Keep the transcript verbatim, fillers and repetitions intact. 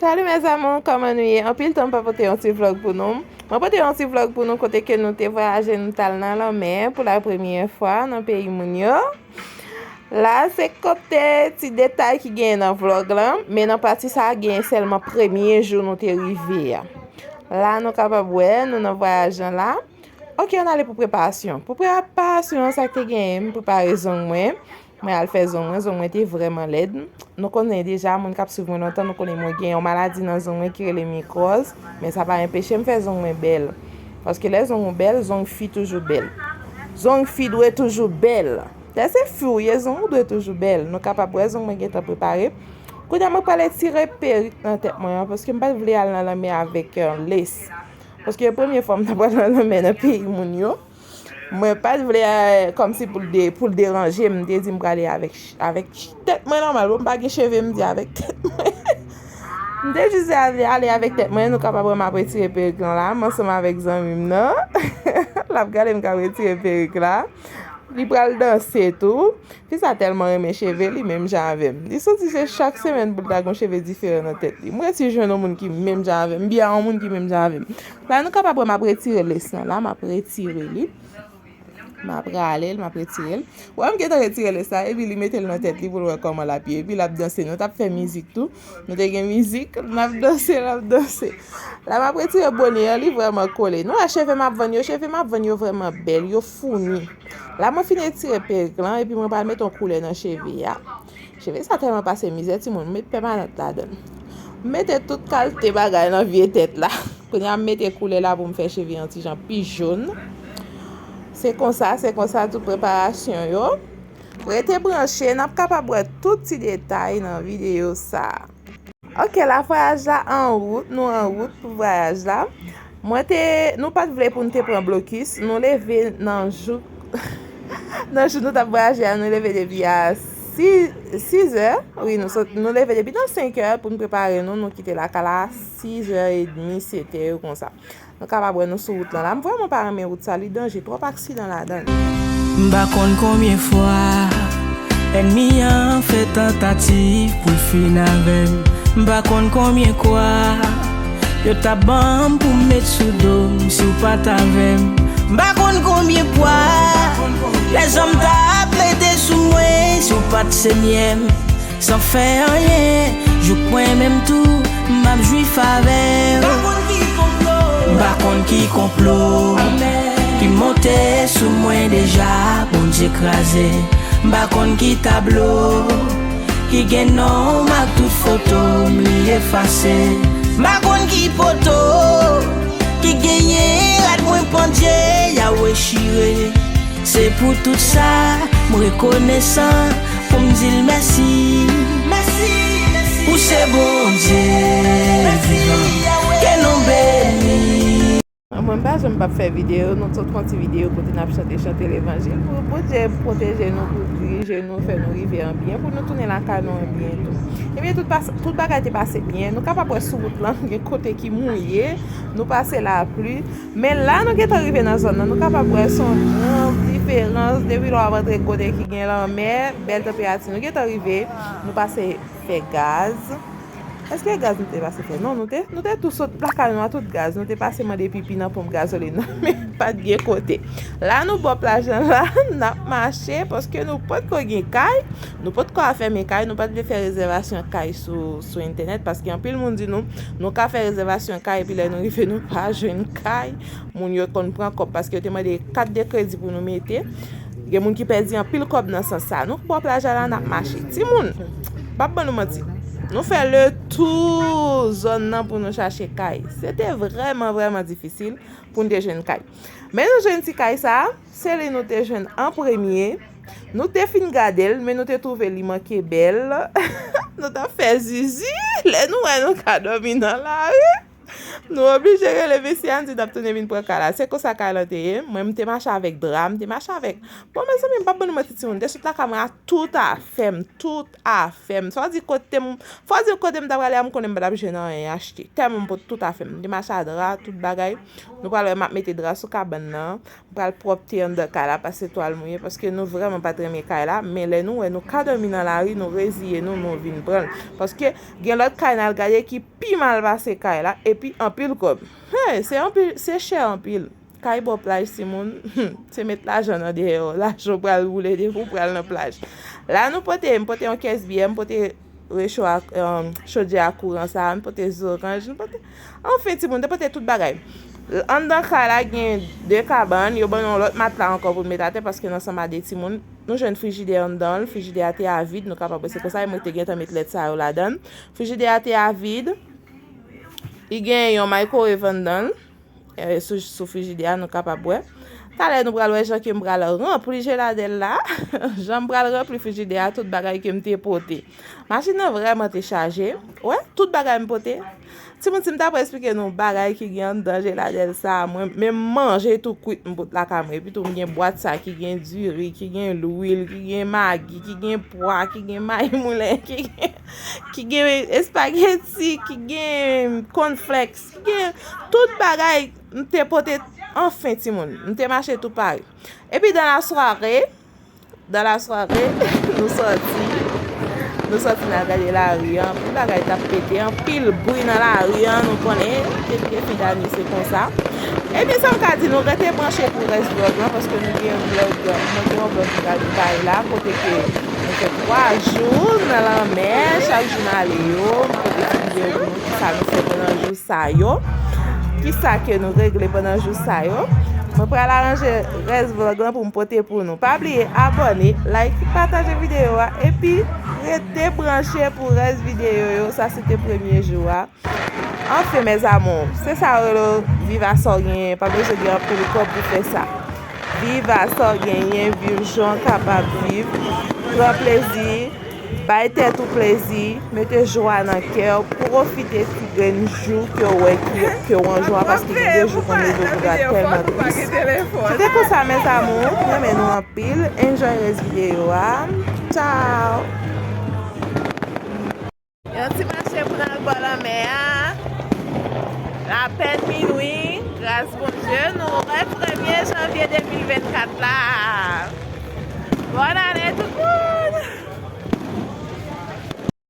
Salut mes amours, kòman nou ye? Anpil tan m pa pote yon ti vlog pou nou. Mwen pote yon ti vlog pou nou kote ke nou te vwayaje, nou t al nan lanmè pou la premyè fwa nan peyi moun yo. La se kote ti detay ki genyen nan vlog lan, men nan pati sa a genyen sèlman premye jou nou te rive a. La nou kapab wè nou nan vwayaj lan la. Ok, ann ale pou preparasyon. Pou preparasyon an, sa k te genyen, m prepare zong mwen. Mwen al fè zong mwen, zong mwen te vrèman lèd. Nou konnen deja, moun k ap swiv mwen lontan, nou konnen mwen gen yon maladi nan zong mwen ki rele mikwòz, men sa pa enpeche m fè zong mwen bèl. Paske lè zong ou bèl, zong fi toujou bèl. Zong fi dwe toujou bèl. Lè se fi w ye, zong ou dwe toujou bèl. Nou kapab wè zong mwen gentan prepare. Kounye a mwen pral retire perik nan tèt mwen an, paske m pa t vle al nan lanmè avèk, euh, lace. Paske e premye fwa m t ap pral nan lanmè nan peyi moun yo. Mwen pa t vle, eh, kòmsi pou l de, pou l deranje m. M te di m prale avèk, avèk tèt mwen nòmal. Bon, m pa gen cheve, m di avèk tèt mwen. M te jis ale, ale avèk tèt mwen. Nou kapab wè m ap retire perik lan la. M ansanm avèk zanmi m nan. L ap gade m k ap retire perik la. Li pral danse tou. Fi sa tèlman renmen cheve li menm jan avè m. Li santi se chak semèn pou l ta gen yon cheve diferan nan tèt li. M resi jwenn yon moun ki menm jan avè m. M byen a yon moun ki menm jan avè m. La nou kapab wè m ap retire lace lan la, m ap retire li. M ap rale l, m ap retire l. Wè m gentan retire lace la, epi li mete l nan tèt li pou l wè kòman l ap ye. Epi l ap danse. Nou t ap fè mizik tou. Nou te gen mizik, n ap danse, n ap danse. La m ap retire bonè an, li vrèman kole. Nou wè cheve m ap vann yo, cheve m ap vann yo vrèman bèl, yo founi. La mwen fin retire perik lan, epi mwen pral mete yon koulè nan cheve a. Cheve sa tèlman pase mizè, timoun, m met pèmanant ladan l. M mete tout kalte bagay nan vye tèt la. Kounye a m mete koulè la pou m fè cheve an ti jan pi jòn. Se konsa, se konsa tout preparasyon yo. Rete branche, n ap kapab wè tout ti detay nan videyo sa. Ok, la vwayaj la an wout, nou an wout pou vwayaj la. Mwen te, nou pa t vle pou n te pran blokis, nou leve nan jou, nan jou nou t ap vwayaje a, nou leve depi a sis, sis è, wi, nou sot, nou leve depi nan senk è pou n prepare nou, nou kite lakay la sis è edmi, sèt è yo konsa. Nou kapab wè nou sou wout lan la. M vrèman pa renmen wout sa, li danje, twòp aksidan ladan l. M pa konn konbyen fwa ènmi an fè tantativ pou l fin avè m. M pa konn konbyen kwa yo t ap ban m pou m met sou do m si w pa t avè m. M pa konn konbyen pwa lèzòm t ap mete sou mwen si w pa t Senyè m. San fè anyen, jouk mwen menm tou, m ap jwi favè w. M pa konn ki konplo ki monte sou mwen deja, Bondye kraze. M pa konn ki tablo ki gen non m ak tout foto m li efase. M pa konn ki poto ki genyen rad mwen pandye, Yawe chire. Se pou tout sa, m rekonesan pou m di l mèsi. Mèsi, mèsi. Ou se Bondye vivan. Ke non beni. Mwen, m pa janm p ap fè videyo, nou sot fè yon ti videyo kote n ap chante, chante levanjil pou Bondye pwoteje nou, pou dirije nou, fè nou rive an byen, pou nou tounen lakay nou an byen tou. Ebyen, tout, tout bagay te pase byen. Nou kapab wè sou wout lan, gen kote ki mouye, nou pase lapli. Men la nou gentan rive nan zòn nan, nou kapab wè se yon gran diferans depi lè w ap antre kote ki gen lanmè, bèl tanperati. Nou gentan rive, nou pase fè gaz. Èske gaz nou te pase fè? Non, nou te, nou te tou sot lakay nou a tout gaz. Nou te pase mande pipi nan ponp gazolin nan, men pa t gen kote. La nou bò plaj lan la, n ap mache paske nou potko gen kay. Nou potko afèmen kay, nou pa t vle fè rezèvasyon kay sou, sou entènèt, paske anpil moun di nou, nou ka fè rezèvasyon kay, epi lè nou rive, nou pa jwenn kay. Moun yo konn pran kòb, paske yo te mande kat de kredi pou nou mete. Gen moun ki pèdi anpil kòb nan sans sa. Nou bò plaj la, n ap mache. Timoun, p ap ban nou manti. Nou fè le tou zòn nan pou nou chache kay. Se te vrèman, vrèman difisil pou n te jwenn kay. Men nou jwenn ti kay sa, se li nou te jwenn an premye. Nou te fin gade l, men nou te twouve li manke bèl. Nou t ap fè zizi, lè nou wè nou ka dòmi nan lari. Nou oblije rele mesye a, n di n ap tounen vin pran kay la. Se konsa kay lan te ye. Mwen, m te mache avèk dra, m te mache avèk. Bon, mezanmi, m p ap ban nou manti, timoun. M te sot lakay mwen a tout afè m, tout afè m. Sa vle di kote m, fò di kote m ta prale a, m konnen m pa t ap jwenn anyen achte. Tèlman m pote tout afè m. M te mache a dra, tout bagay. Nou pral wè m ap mete dra sou kabann nan. M pral pwòpte anndan kay la, pase twal mouye, paske nou vrèman pa t renmen kay la, men lè nou wè nou ka dòmi nan lari, nou reziye nou, nou vin pran l. Paske gen lòt kay n al gade ki pi mal pase kay la, epi anpil kòb. Hey, se anpil, se chè anpil. Kay bò plaj, timoun, se met lajan nan dèyè w, lajan w pral boule depi w pral nan plaj. La nou pote, m pote yon kès byè, m pote recho a, um, chodyè a kouran sa, m pote zoranj, m pote, anfen, timoun, te pote tout bagay. Anndan kay la gen de kabann, yo ban nou yon lòt matla ankò pou n met atè, paske n ansanm a de timoun. Nou jwenn frijidè anndan l, frijidè a te a vid, nou kapab wè se konsa, e mwen te gentan met lèt sa yo ladan l. Frijidè a te a vid, li gen yon microwave anndan l, eh, sou, sou frijidè a, nou kapab wè. Talè nou pral wè jan ke m pral ranpli jeladèl la, jan m pral ranpli frijidè a, tout bagay ke m te pote. Machin nan vrèman te chaje. Wè, tout bagay m pote. Timoun, si m ta pral esplike nou bagay ki gen anndan jeladèl sa a, mwen, menm manje tou kwit m pote lakay mwen. Epi tou, m gen bwat sa ki gen diri, ki gen lwil, ki gen magi, ki gen pwa, ki gen mayi moulen, ki gen, ki gen espageti, ki gen kònflèks, ki gen tout bagay m te pote, anfen, timoun. M te mache tou pare. Epi dan la sware, dan la sware, nou sòti. Nou sòti n al gade lari an. Anpil bagay t ap pete, anpil bri nan lari an. Nou konnen, depi gen fidani, se konsa. Ebyen, sa m ka di, nou rete branche pou rès vlòg lan, paske nou gen vlòg, mwen gen yon vlòg pou gade kay la, kote ke nou fè twa jou nan lanmè, chak jou n ale yo, m pote ti videyo pou nou, kisa nou fè pandan jou sa yo, kisa ke nou regle pandan jou sa yo. Mwen pral aranje rès vlòg lan pou m pote pou nou. Pa bliye abòne, like, pataje videyo a, epi rete branche pou rès videyo yo. Sa se te premye jou a. Anfen, mes amours, se sa yo rele viv a sa w genyen. Pa bezwen gen anpil kòb pou fè sa. Viv a sa w genyen, viv jan w kapab viv. Pran plezi, bay tèt ou plezi, mete jwa nan kè w, pwofite ti grenn jou ke w wè ki, ke w an jwa, paske gen de jou konn leve w pou gad tèlman tris. Se te konsa, mes amours, m renmen nou anpil. Enjoy rès videyo a. Ciao! Yon ti mache pou n al bò lanmè a. L apèn minwi, gras Bondye, nou wè